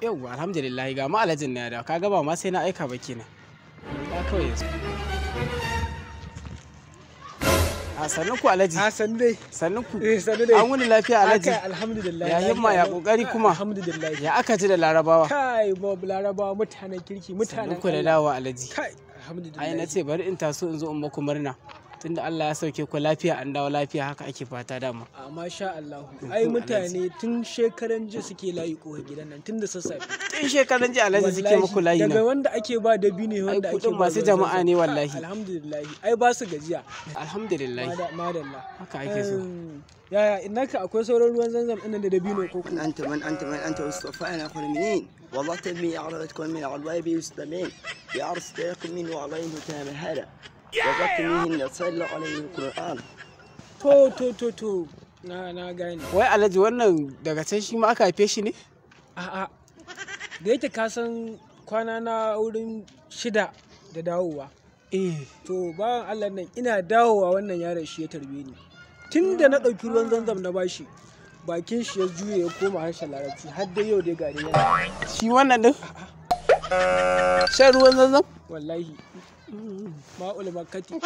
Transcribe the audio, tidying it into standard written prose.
Yauwa, alhamdulillah, ga ma alhajin na ya dawo. Kaga ba ma sai na aika ba kenan. Ba kawai yanzu. A sannu ku, alhaji. A sannu dai. Sannu ku. Eh, sannu dai. An wuni lafiya, alhaji? Kai, alhamdulillah. Ya himma, ya kokari kuma? Alhamdulillah. Ya aka ji da Larabawa? Kai, ba Larabawa, mutanen kirki, mutanen Sannu ku da Allah. dawowa, alhaji. Kai, alhamdulillah. Ai na ce bari in taso in zo in muku murna. Tunda Allah ya sauke ku lafiya, an dawo lafiya, haka ake fata dama. A masha Allah. Ai mutane tun shekaran jiya suke layi kofar gidan nan, tun da sassafe. Tun shekaran jiya, alhaji, suke Wallahi, muku layi daga nan. wanda ake ba dabino, wanda Ai ake kuɗin ba masu ruwan jama'a zanzam. ne wallahi. Kai, alhamdulillah. Ai ba su gajiya. Alhamdulillah. Madalla. Haka ake so. Yaya innaka, akwai sauran ruwan zanzam ɗin nan da dabino ko من أنت، من أنت، من أنت؟ واصطفانا منين والله تبني أعرضتكم من على يستمين يعرس من وعليه تام هذا وظلت صلى عليه القرآن. To, na gane. Wai alhaji, wannan daga can shi ma aka haife shi ne? A'a. Da yake ka san kwana na wurin 6 da dawowa. Eh. To, bawan Allah nan, ina dawowa wannan yaron shi ya tarbe ni. Tun da na ɗauki ruwan zanzam na bashi, bakin shi ya juye ya koma harshen Larabci, har dai yau dai gari yana. Shi wannan din? Shan ruwan zanzam? Wallahi. Ma'ul makkati.